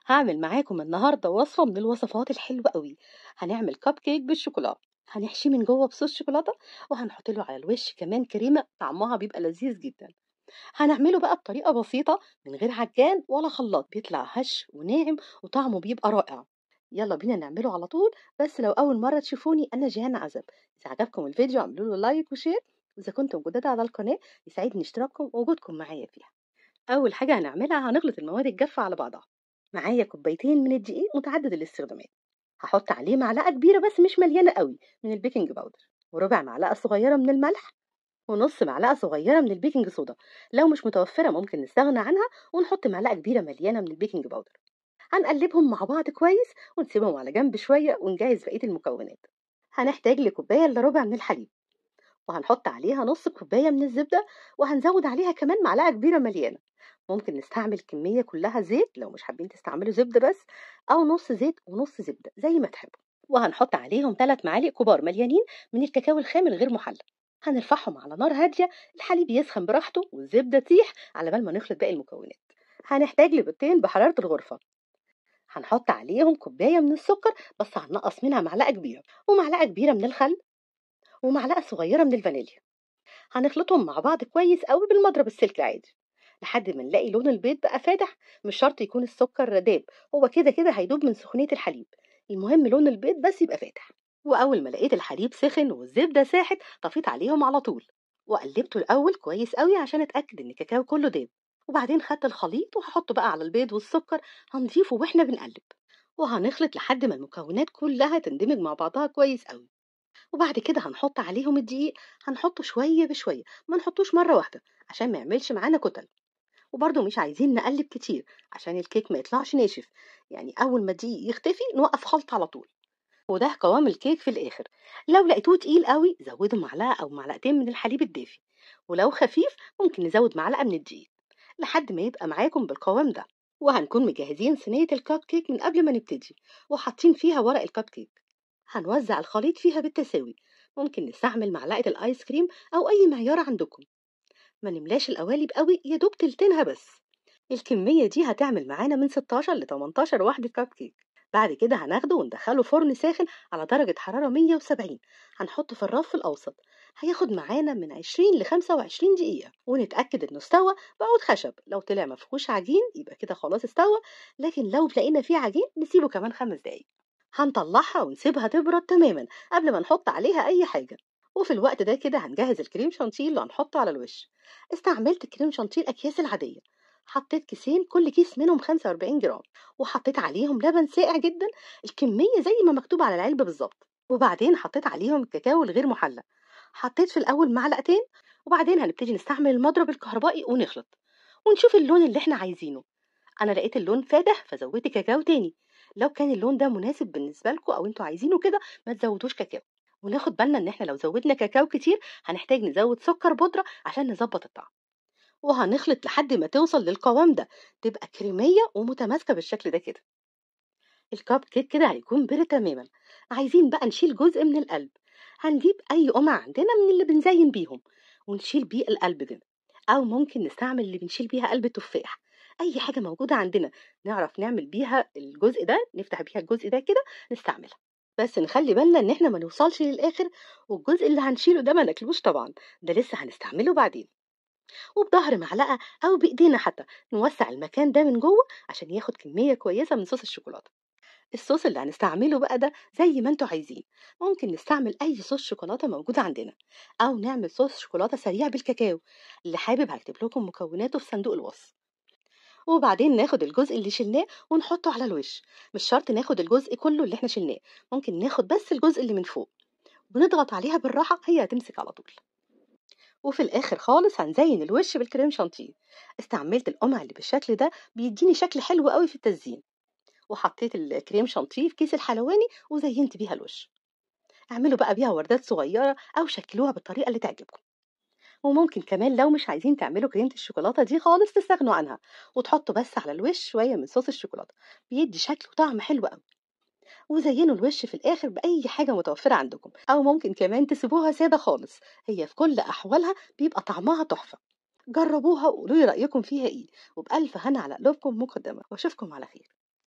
هعمل معاكم النهارده وصفه من الوصفات الحلوة قوي. هنعمل كب كيك بالشوكولاته، هنحشيه من جوه بصوص شوكولاتة، وهنحط له على الوش كمان كريمة طعمها بيبقى لذيذ جدا. هنعمله بقى بطريقة بسيطة من غير عجان ولا خلاط، بيطلع هش وناعم وطعمه بيبقى رائع. يلا بينا نعمله على طول. بس لو اول مرة تشوفوني، انا جيهان عزب. اذا عجبكم الفيديو اعملوا له like و share، واذا كنتم جداد على القناة يسعدني اشتراككم ووجودكم معايا فيها. اول حاجة هنعملها هنخلط المواد الجافه على بعضها. معايا كوبايتين من الدقيق متعدد الاستخدامات، هحط عليه معلقه كبيرة بس مش مليانة قوي من ال baking powder، وربع معلقه صغيرة من الملح، ونص معلقه صغيرة من ال baking soda. لو مش متوفرة ممكن نستغنى عنها ونحط معلقه كبيرة مليانة من ال baking powder. هنقلبهم مع بعض كويس ونسيبهم على جنب شوية ونجهز بقية المكونات. هنحتاج لكوبايه الا ربع من الحليب، وهنحط عليها نص كوباية من الزبدة، وهنزود عليها كمان معلقه كبيرة مليانة. ممكن نستعمل كمية كلها زيت لو مش حابين تستعملوا زبدة بس، او نص زيت ونص زبدة زي ما تحبوا. وهنحط عليهم 3 معالق كبار مليانين من الكاكاو الخام الغير محلى. هنرفعهم على نار هادية، الحليب يسخن براحته والزبده تسيح على بال ما نخلط باقي المكونات. هنحتاج لبيضتين بحرارة الغرفة، هنحط عليهم كوباية من السكر بس هننقص منها معلقه كبيرة، ومعلقة كبيرة من الخل، ومعلقة صغيرة من الفانيليا. هنخلطهم مع بعض كويس قوي بالمضرب السلك العادي لحد ما نلاقي لون البيض بقى فاتح. مش شرط يكون السكر داب، هو كده كده هيدوب من سخونيه الحليب، المهم لون البيض بس يبقى فاتح. واول ما لقيت الحليب سخن والزبده ساحت طفيت عليهم على طول، وقلبته الاول كويس قوي عشان اتاكد ان الكاكاو كله داب. وبعدين خدت الخليط وهحطه بقى على البيض والسكر، هنضيفه واحنا بنقلب، وهنخلط لحد ما المكونات كلها تندمج مع بعضها كويس قوي. وبعد كده هنحط عليهم الدقيق، هنحطه شوية بشوية، ما نحطوش مرة واحدة عشان ما يعملش معانا كتل. وبرده مش عايزين نقلب كتير عشان الكيك ما يطلعش ناشف، يعني اول ما الدقيق يختفي نوقف خلط على طول. وده قوام الكيك في الاخر. لو لقيتوه تقيل قوي زودوا معلقه او معلقتين من الحليب الدافي، ولو خفيف ممكن نزود معلقه من الدقيق لحد ما يبقى معاكم بالقوام ده. وهنكون مجهزين صينية الكب كيك من قبل ما نبتدي، وحاطين فيها ورق الكب كيك. هنوزع الخليط فيها بالتساوي، ممكن نستعمل معلقه الايس كريم او اي معيار عندكم. ما نملاش القوالب قوي، يا دوب تلتينها بس. الكمية دي هتعمل معانا من 16 ل 18 وحده كب كيك. بعد كده هناخده وندخله فرن ساخن على درجة حرارة 170، هنحطه في الرف الأوسط. هياخد معانا من 20 ل 25 دقيقة، ونتأكد إنه استوى بعود خشب. لو طلع مفيهوش عجين يبقى كده خلاص استوى، لكن لو لقينا فيه عجين نسيبه كمان 5 دقايق. هنطلعها ونسيبها تبرد تماما قبل ما نحط عليها أي حاجة. وفي الوقت ده كده هنجهز الكريم شانتيه اللي هنحطه على الوش. استعملت كريم شانتيه الأكياس العادية، حطيت كيسين كل كيس منهم 45 جرام، وحطيت عليهم لبن ساقع جدا، الكمية زي ما مكتوب على العلبة بالظبط. وبعدين حطيت عليهم الكاكاو الغير محلى، حطيت في الأول معلقتين. وبعدين هنبتدي نستعمل المضرب الكهربائي ونخلط ونشوف اللون اللي احنا عايزينه. أنا لقيت اللون فاتح فزودت كاكاو تاني. لو كان اللون ده مناسب بالنسبة لكم أو انتوا عايزينه كده ما تزودوش كاكاو. وناخد بالنا ان احنا لو زودنا كاكاو كتير هنحتاج نزود سكر بودرة عشان نظبط الطعم. وهنخلط لحد ما توصل للقوام ده، تبقى كريمية ومتماسكة بالشكل ده كده. الكب كيك كده هيكون برد تماما. عايزين بقى نشيل جزء من القلب، هنجيب اي قمع عندنا من اللي بنزين بيهم ونشيل بيه القلب ده، او ممكن نستعمل اللي بنشيل بيها قلب التفاح. اي حاجة موجودة عندنا نعرف نعمل بيها الجزء ده، نفتح بيها الجزء ده كده نستعملها. بس نخلي بالنا ان احنا ما نوصلش للاخر، والجزء اللي هنشيله ده ما ناكلوش طبعا، ده لسه هنستعمله بعدين. وبظهر معلقة أو بإيدينا حتى نوسع المكان ده من جوه عشان ياخد كمية كويسة من صوص الشوكولاتة. الصوص اللي هنستعمله بقى ده زي ما انتوا عايزين، ممكن نستعمل أي صوص شوكولاتة موجود عندنا، أو نعمل صوص شوكولاتة سريع بالكاكاو. اللي حابب هكتب لكم مكوناته في صندوق الوصف. وبعدين ناخد الجزء اللي شلناه ونحطه على الوش. مش شرط ناخد الجزء كله اللي احنا شلناه، ممكن ناخد بس الجزء اللي من فوق، ونضغط عليها بالراحة هي هتمسك على طول. وفي الاخر خالص هنزين الوش بالكريم شانتيه. استعملت القمع اللي بالشكل ده، بيديني شكل حلو قوي في التزيين. وحطيت الكريم شانتيه في كيس الحلواني وزينت بيها الوش. اعملوا بقى بيها وردات صغيرة او شكلوها بالطريقة اللي تعجبكم. وممكن كمان لو مش عايزين تعملوا كريمة الشوكولاتة دي خالص تستغنوا عنها، وتحطوا بس على الوش شوية من صوص الشوكولاتة، بيدي شكل وطعم حلو قوي. وزينوا الوش في الآخر بأي حاجة متوفرة عندكم، أو ممكن كمان تسيبوها سادة خالص، هي في كل أحوالها بيبقى طعمها تحفة. جربوها وقولوا لي رأيكم فيها إيه، وبألف هنا على قلوبكم مقدمة، وأشوفكم على خير.